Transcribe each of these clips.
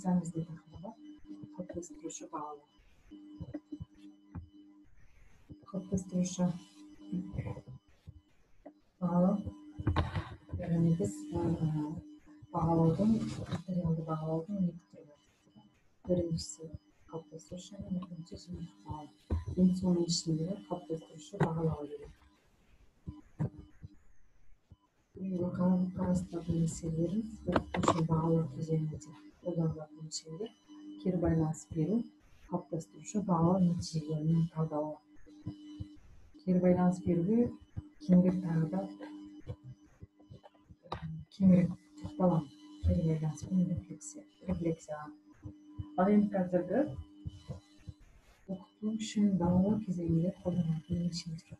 лекциямыздың тақырыбы қалыптастырушы бағалау. Қалыптастырушы бағалау, яғни біз бағалаудың, материалды бағалаудың екі түрі бар. Біріншісі қалыптастырушы, екіншісі жинақтық бағалау. Енді соның ішіндегі қалыптастырушы бағалау деген. Қарастыратын мәселелеріміз оқытушы бағалау кезеңінде қолданылатын өлшемдер, кері байланыс беру, қалыптастырушы бағалау нәтижелерінің талдауы. Кері байланыс беруге кеңірек тағы да кеңірек тоқталамын. Кері байланыс пен рефлексияға. Ал енді қазіргі оқыту үшін бағалау кезеңінде қолданылатын өлшемдер.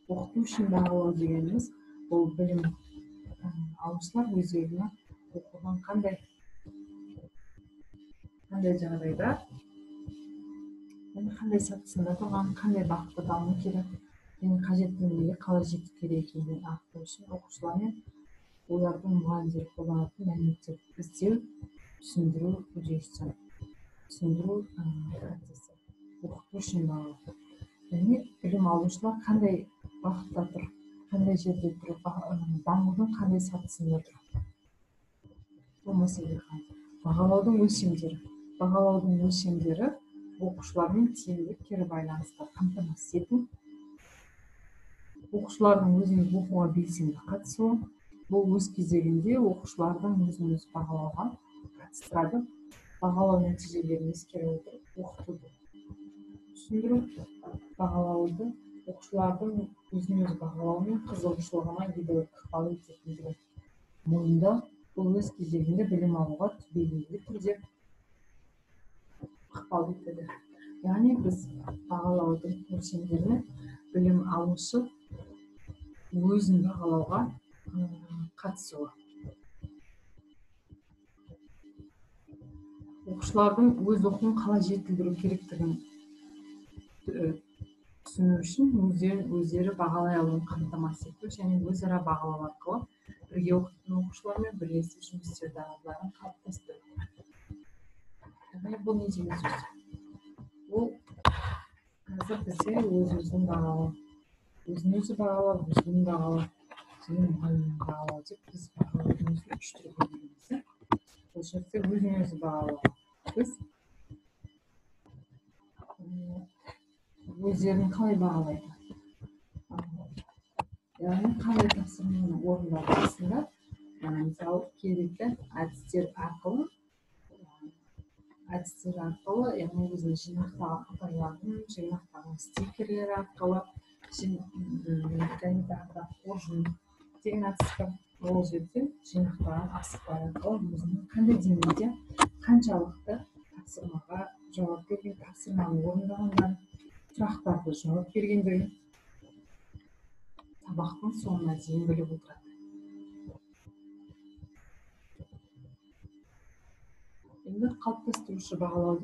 Оқыту үшін бағалау дегеніміз бұл білім алушылар өздерінің оқыған қандай жағдайда, қандай сатысында тұрған, қандай бағытта даму керек, және қажетті деңгейге қалай жету керек екенін анықтау үшін оқушылар мен олардың мұғалімдері қолданатын мәліметтерді іздеу, түсіндіру үдерісі, түсіндіру процесі. Оқыту үшін бағалау. Яғни білім алушылар қандай бағытта тұр, қандай жерде тұр, дамудың қандай сатысында тұр. Бұл мәселе қандай? Бағалаудың өлшемдері. Бағалаудың өлшемдері оқушылармен тиімді кері байланысты қамтамасыз ету, оқушылардың өзін оқуға белсенді қатысуы, бұл өз кезегінде оқушылардың өзін өзі бағалауға қатыстырады. Бағалау нәтижелерін ескере отырып оқытуды түсіндіру, бағалауды оқушылардың өзін өзі бағалауы мен қызығушылығына едәуір ықпал ететіндігін мойындау, бұл өз кезегінде білім алуға түбегейлі түрде ықпал етеді. Яғни біз бағалаудың өлшемдеріне білім алушы өзін бағалауға қатысуы. Оқушылардың өз оқуын қалай жетілдіру керектігін түсіну үшін өздері бағалай алуын қамтамасыз ету және өзара бағалау арқылы бірге оқитын оқушылармен бірлесіп жұмыс істеу дағдыларын қалыптастыру. Яғни бұл не деген сөз? Ол қазір бізде өз-өзін бағалау, өзін өзі бағалау, өзін бағалау және мұғалімнің бағалау деп біз бағалаудың өзін үш түрге бөлеміз. Бұл жерде өзін өзі бағалау. Біз өздерін қалай бағалайды? Яғни қандай тапсырманы орындау барысында, мысалы, керекті әдістер арқылы, яғни өзінің жинақтаған ұпайларын, жинақтаған стикерлер арқылы, және тағы да қоржын деген әдіс бар. Ол жерде жинақтаған асықтар арқылы өзінің қандай деңгейде, қаншалықты тапсырмаға жауап берген, тапсырманы орындағандан, сұрақтарды жауап бергендігін сабақтың соңына дейін біліп отырады. Енді қалыптастырушы бағалау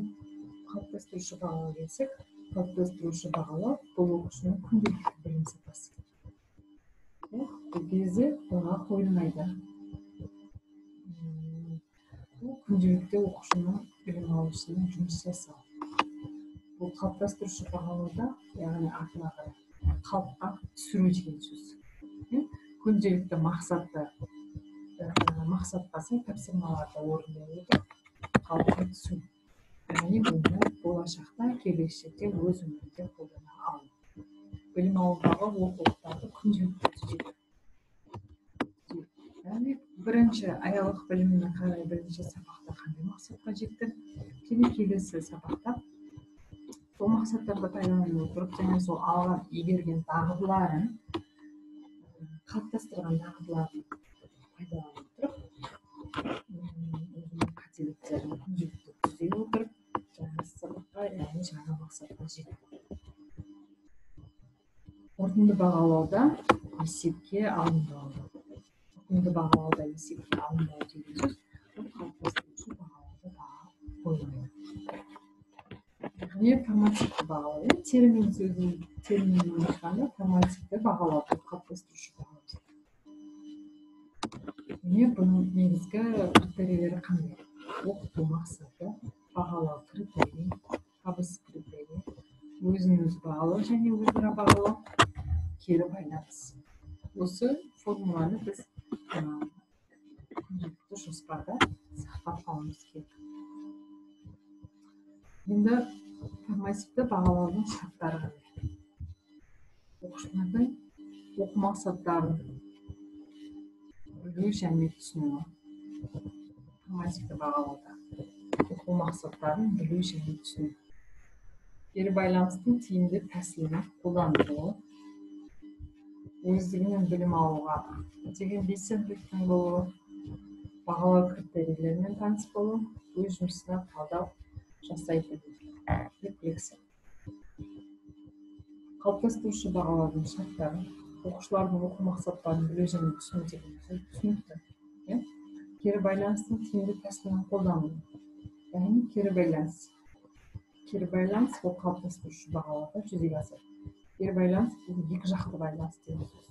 десек, қалыптастырушы бағалау бұл оқушының күнделікті білім сапасы. Бұл кезде баға қойылмайды. Бұл күнделікті оқушының білім алушының жұмыс жасауы. Бұл қалыптастырушы бағалауда, яғни артына қарай қалыпқа түсіру деген сөз. Күнделікті мақсатқа сай тапсырмаларды орындай отырып қалыпқа түсу. Яғни бұны болашақта, келешекте өз өмірінде қолдана алу. Білім алудағы оқулықтарды күнделікті түзету. Яғни бірінші айлық біліміне қарай бірінші сабақта қандай мақсатқа жетті, және келесі сабақта сол мақсаттарды пайдалана отырып, және сол алған, игерген дағдыларын, қалыптастырған дағдыларын пайдалана отырып, өзінің қателіктерін күнделікті түзей отырып, жаңа сабаққа, яғни жаңа мақсатқа жету. Қорытынды бағалауда есепке алынбау. Қорытынды бағалауда есепке алынбау деген сөз, бұл қалыптастырушы бағалауда баға қойылмайды. Яғни формативті бағалау, термин сөзінің терминін айтқанда формативті бағалау, қалыптастырушы бағалау. Яғни бұның негізгі критерийлері қандай? Оқыту мақсаты, бағалау критерийі, табыс критерийі, өзін өзі бағалау және өзара бағалау, кері байланыс. Осы формуланы біз күнделікті жоспарда сақтап қалуымыз керек. Енді формативті бағалаудың шарттары қандай? Оқушылардың оқу мақсаттарын білу және түсіну. Формативті бағалауда оқу мақсаттарын білу және түсіну. Кері байланыстың тиімді тәсілін қолданылуы, өздігінен білім алуға деген белсенділіктің болуы, бағалау критерийлерімен таныс болу, өз жұмысына талдау жасай білу. Рефлексия. Қалыптастырушы бағалаудың шарттары, оқушылардың оқу мақсаттарын білу және түсіну деген түсінікті. Кері байланыстың тиімді тәсілін қолдану. Яғни кері байланыс. Кері байланыс ол қалыптастырушы бағалауда жүзеге асады. Кері байланыс бұл екі жақты байланыс деген сөз.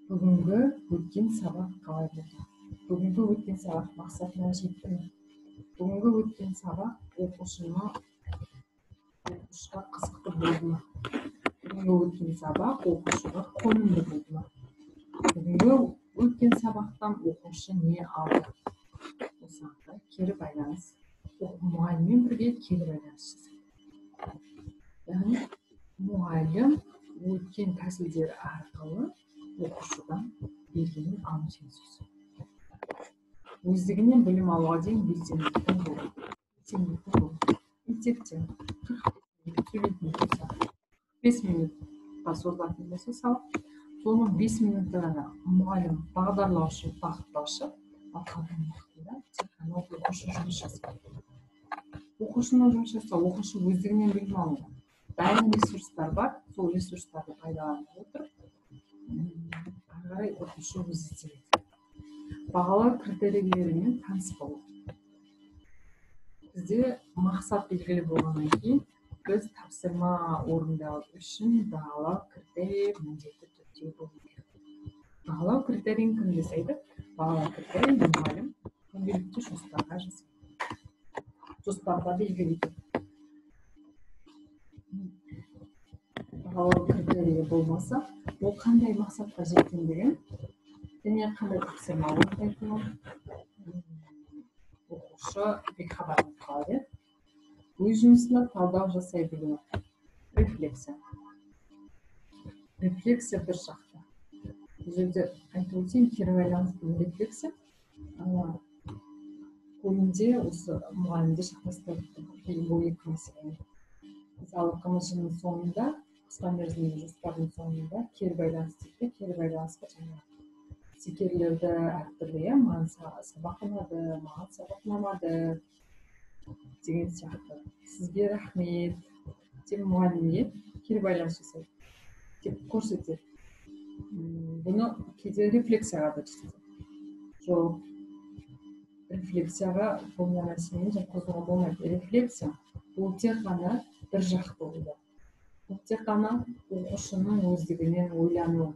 Бүгінгі өткен сабақ қалай болды? Бүгінгі өткен сабақ мақсатына жетті ме? Бүгінгі өткен сабақ оқушыға қызықты болды ма? Бүгінгі өткен сабақ оқушыға қонымды болды ма? Бүгінгі өткен сабақтан оқушы не алды? Осыған кері байланыс, мұғаліммен бірге кері байланыс жасайды. Яғни мұғалім өткен тәсілдер арқылы оқушыдан бергенін алу деген сөз. Өздігінен білім алуға дейін белсенділіктің болуы. Белсенділіктің болуы. Мектепте 45 минут сөйлейтін болса, 5 минутқа созылатын болса сабақ, соның 5 минуты ғана мұғалім бағдарлаушы, бағыттаушы, ал қалған уақытында тек қана оқушы жұмыс жасайды. Оқушының жұмыс жасау, оқушы өздігінен білім алу. Дайын ресурстар бар, сол ресурстарды пайдалана отырып, ары қарай оқушы өзі ізденеді. Бағалау критерийлерімен таныс болу. Бізде мақсат белгілі болғаннан кейін біз тапсырма орындау үшін бағалау критерийі міндетті түрде болу керек. Бағалау критерийін кім жасайды? Бағалау критерийін мұғалім күнделікті жоспарға жасайды. Жоспарда белгілейді. Бағалау критерийі болмаса, ол қандай мақсатқа жеткендігін және қандай тапсырма орындайтынын оқушы бейхабар болып қалады. Өз жұмысына талдау жасай білу. Рефлексия. Рефлексия бір жақты. Бұл жерде айтып өтейін, кері байланыс пен рефлексия көбінде осы мұғалімдер шатастырып бұл екі мәселені. Мысалы, ҚМЖ-ның соңында, қысқа мерзімді жоспардың соңында кері байланыс дейді. Кері байланысқа жаңағы стикерлерді әртүрлі, иә, маған сабақ ұнады, маған сабақ ұнамады деген сияқты. Сізге рахмет деп мұғалімге кері байланыс жасайды деп көрсетеді. Бұны кейде рефлексияға да жатқызады. Жоқ, рефлексияға бұл нәрсені жатқызуға болмайды. Рефлексия бұл тек қана бір жақты ойлау. Бұл тек қана оқушының өздігінен ойлануы.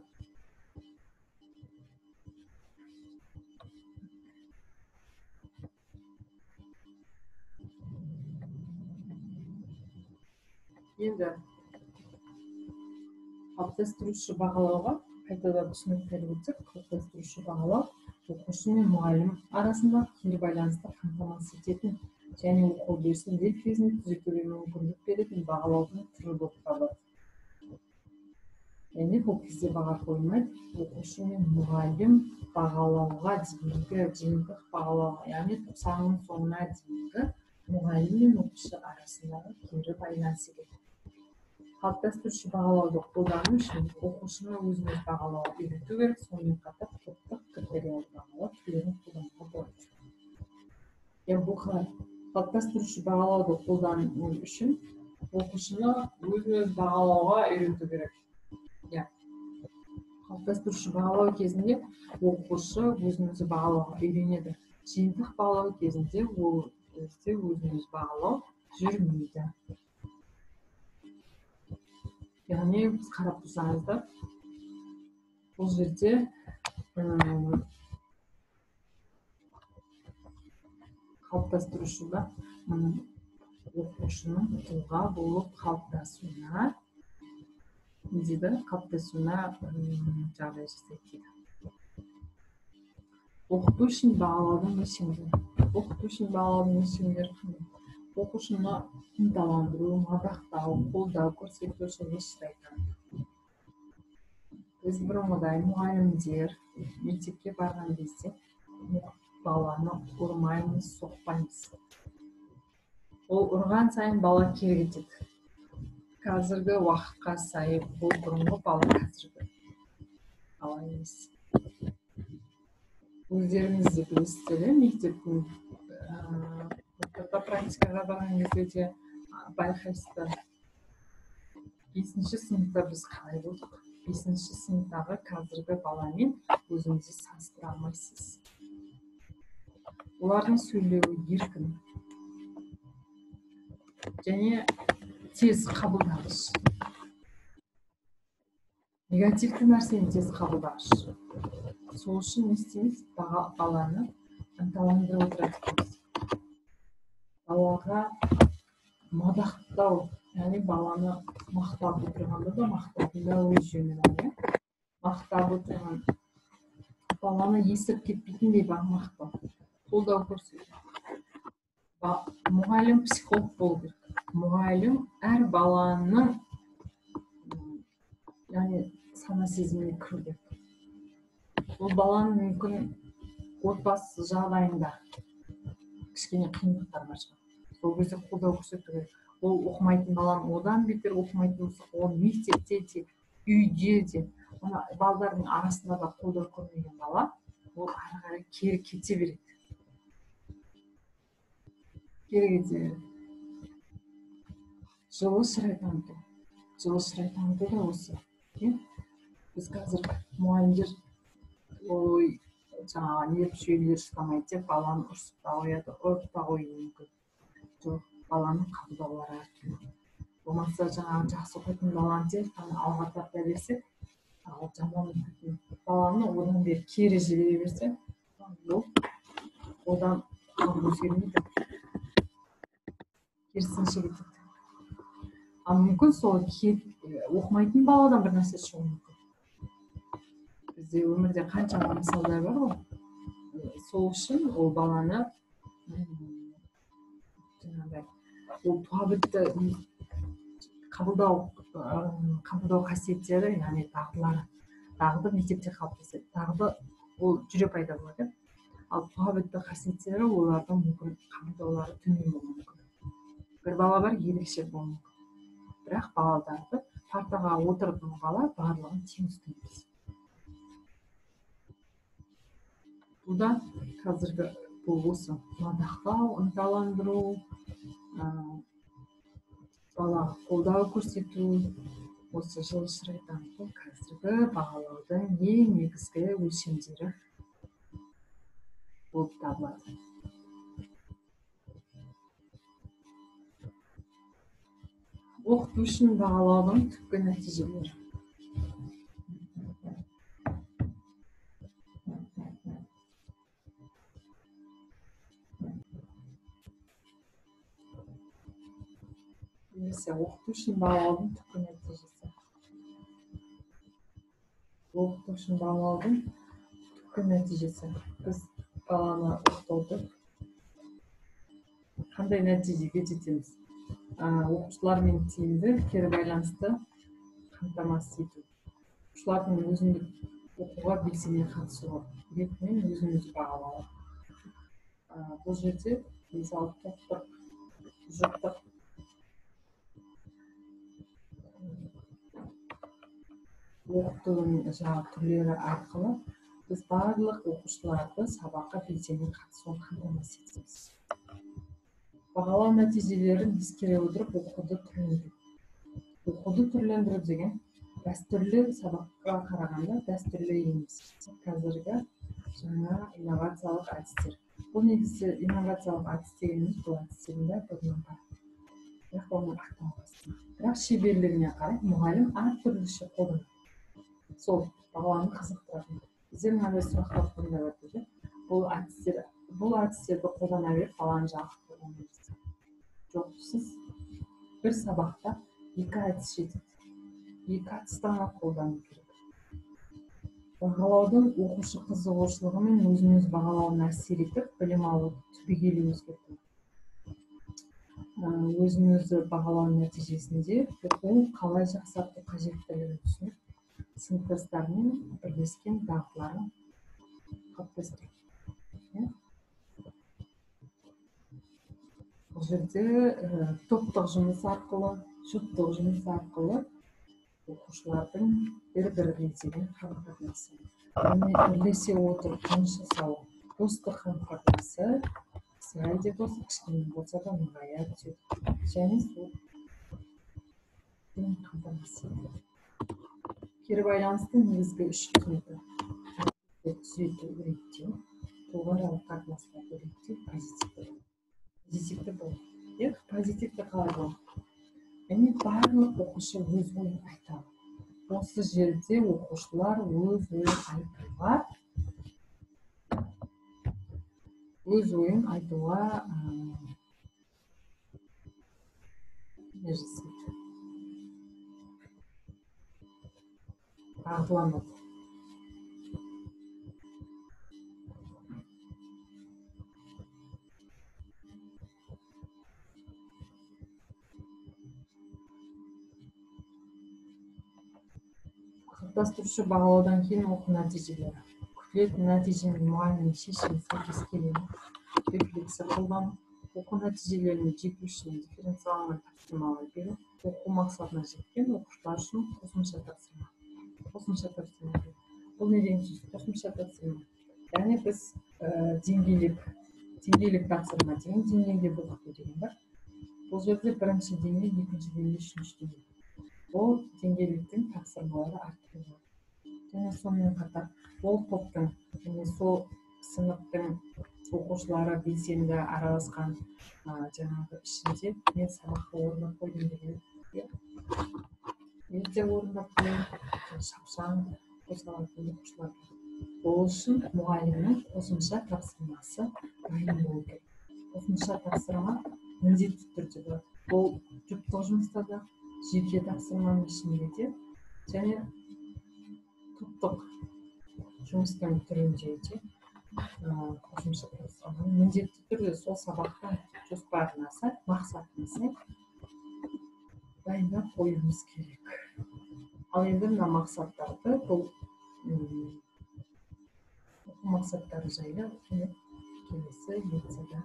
Енді қалыптастырушы бағалауға қайтадан түсінік беріп өтсек, қалыптастырушы бағалау оқушы мен мұғалім арасында кері байланысты қамтамасыз ететін және оқу үдерісін дер кезінде түзетуге мүмкіндік беретін бағалаудың түрі болып табылады. Яғни бұл кезде баға қойылмайды, оқушы мен мұғалім бағалауға дейінгі жиынтық бағалауға, яғни тоқсанның соңына дейінгі мұғалім мен оқушы арасындағы кері байланыс керек. Қалыптастырушы бағалауды қолдану үшін оқушыны өзін-өзі бағалауға үйрету керек, сонымен қатар топтық критериалды бағалау түрлерін қолдануға болады. Яғни бұл қалай? Қалыптастырушы бағалауды қолдану үшін оқушыны өзін-өзі бағалауға үйрету керек. Иә. Қалыптастырушы бағалау кезінде оқушы өзін-өзі бағалауға үйренеді. Жиынтық бағалау кезінде ол кезде өзін-өзі бағалау жүрмейді. Яғни біз қарап тұрсаңыздар, бұл жерде Қалыптастырушы ба, оқушының тұлға болып қалыптасуына дейді, қалыптасуына жағдай жасайды дейді. Оқыту үшін бағалаудың өлшемдері. Оқыту үшін бағалаудың өлшемдері қандай? Оқушыны ынталандыру, мадақтау, қолдау көрсету және шырай таныту. Біз бұрынғыдай мұғалімдер мектепке барған кезде баланы ұрмаймыз, соқпаймыз. Ол ұрған сайын бала кері кетеді. Қазіргі уақытқа сай бұл бұрынғы бала қазіргі бала емес. Өздеріңіз де білесіздер, мектептің практикаға барған кезде де байқайсыздар. 5-ші сыныпта біз қалай болдық? 5-ші сыныптағы қазіргі баламен өзіңізді салыстыра алмайсыз. Олардың сөйлеуі еркін және тез қабылдағыш. Негативті нәрсені тез қабылдағыш. Сол үшін не істейміз? Баланы ынталандырып отырамыз. Балаға мадақтау, яғни баланы мақтап отырғанда да мақтаудың да өз жөні бар, иә? Мақтап отырған баланы есіріп кетпейтіндей мақтау, қолдау көрсету. Мұғалім психолог болу керек. Мұғалім әр баланың, яғни сана сезіміне кіру керек. Ол баланың мүмкін отбасы жағдайында кішкене қиындықтар бар шығар. Сол кезде қолдау көрсету керек. Ол оқымайтын баланы одан бетер оқымайтын болса, ол мектепте де, үйде де, ана балдардың арасында да қолдау көрмеген бала, ол ары қарай кері кете береді. Кері кете береді. Жылы шырай таныту. Жылы шырай таныту да осы. Біз қазір мұғалімдер ой жаңағы нерв жүйелері шыдамайды деп баланы ұрсып та қояды, ұрып та қоюы мүмкін. Жоқ, баланың қабылдаулары әртүрлі. Болмаса жаңағы жақсы оқитын баланы тек қана алға тарта берсе, ал жаман оқитын баланы одан бері кері жібере берсе, ол одан өзгермейді. Керісінше кетеді. Ал мүмкін сол оқымайтын баладан бір нәрсе шығуы мүмкін. Бізде өмірде қаншама мысалдар бар ғой. Сол үшін ол баланы жаңағыдай ол туа бітті қабылдау қасиеттері, яғни дағдылары, дағды мектепте қалыптасады, дағды ол жүре пайда болады. Ал туа бітті қасиеттері олардың мүмкін қабылдаулары төмен болуы мүмкін. Бір бала бар ерекше болуы мүмкін. Бірақ балаларды партаға отырып бала барлығын тең ұстаймыз. Бұл да қазіргі бұл осы мадақтау, ынталандыру, балаға қолдау көрсету, осы жылы шырай таныту қазіргі бағалаудың ең негізгі өлшемдері болып табылады. Оқыту үшін бағалаудың түпкі нәтижелері. Немесе оқыту үшін бағалаудың түпкі нәтижесі. Оқыту үшін бағалаудың түпкі нәтижесі. Біз баланы оқытып қандай нәтижеге жетеміз? Оқушылармен тиімді кері байланысты қамтамасыз ету. Оқушылардың өзіндік оқуға белсене қатысуы, ретімен өзін-өзі бағалауы. Бұл жерде мысалы топтық, жұптық оқытудың жаңа түрлері арқылы біз барлық оқушыларды сабаққа белсене қатысуын қамтамасыз етеміз. Бағалау нәтижелерін ескере отырып оқуды түрлендіру. Оқуды түрлендіру деген дәстүрлі сабаққа қарағанда дәстүрлі емес. Қазіргі жаңа инновациялық әдістер. Бұл негізі инновациялық әдіс дегеніміз бұл әдістердің бәрі бұрыннан бар. Бірақ оның ақталмасы. Бірақ шеберлігіне қарай мұғалім әртүрліше қолданады. Сол баланы қызықтыратын. Бізде мынандай сұрақтар туындап жатыр. Бұл әдістер, бұл әдіс әдістерді қолдана беріп баланы жалықтыруға болмайды. Жоқ, сіз бір сабақта екі әдіс жетеді. Екі әдісті ғана қолдану керек. Бағалаудың оқушы қызығушылығы мен өзін-өзі бағалауына әсер етіп, білім алуды түбегейлі өзгерту. Өзін-өзі бағалау нәтижесінде оқуын қалай жақсарту қажеттілігін түсініп, сыныптастарымен бірлескен дағдыларын қалыптастыру. Бұл жерде топтық жұмыс арқылы, жұптық жұмыс арқылы оқушылардың бір-біріне деген қарым-қатынасы, бірлесе отырып жұмыс жасау, достық қарым-қатынасы сәл де болса, кішкене болса да нығая түседі және сол қамтамасыз етеді. Кері байланыстың негізгі үш қызметі: түзету, реттеу, тұлғааралық қатынастарды реттеу, позитивті. Позитивті болу. Позитивті қалай болу? Яғни барлық оқушы өз ойын айта алады. Осы жерде оқушылар өз ойын айтуға не жасайды? Дағдыланады. Қалыптастырушы бағалаудан кейін оқу нәтижелері. Күтілетін нәтиже мен мұғалімнің шешімі сәйкес келе ме? Рефлексия қолдану, оқу нәтижелеріне жету үшін дифференциаланған тапсырмалар беру, оқу мақсатына жеткен оқушылар үшін қосымша тапсырма. Қосымша тапсырма беру. Бұл не деген сөз? Қосымша тапсырма. Яғни біз деңгейлік тапсырма деген деңгейде оқыту деген бар. Бұл жерде бірінші деңгей, екінші деңгей, үшінші деңгей. Ол деңгейліктің тапсырмалары әртүрлі. Және сонымен қатар ол топтың және сол сыныптың оқушылары белсенді араласқан жаңағы ішінде мен сабақты орындап қойдым деген ерте орындап қойдым, шапшаң қозғалатын оқушылар. Ол үшін мұғалімнің қосымша тапсырмасы дайын болу керек. Қосымша тапсырма міндетті түрде болады. Ол жұптық жұмыста да, жеке тапсырманың ішінде де және топтық жұмыстың түрінде де қосымша тапсырманы міндетті түрде сол сабақтың жоспарына сай, мақсатына сай дайындап қоюымыз керек. Ал енді мына мақсаттарды, бұл оқу мақсаттары жайлы келесі лекцияда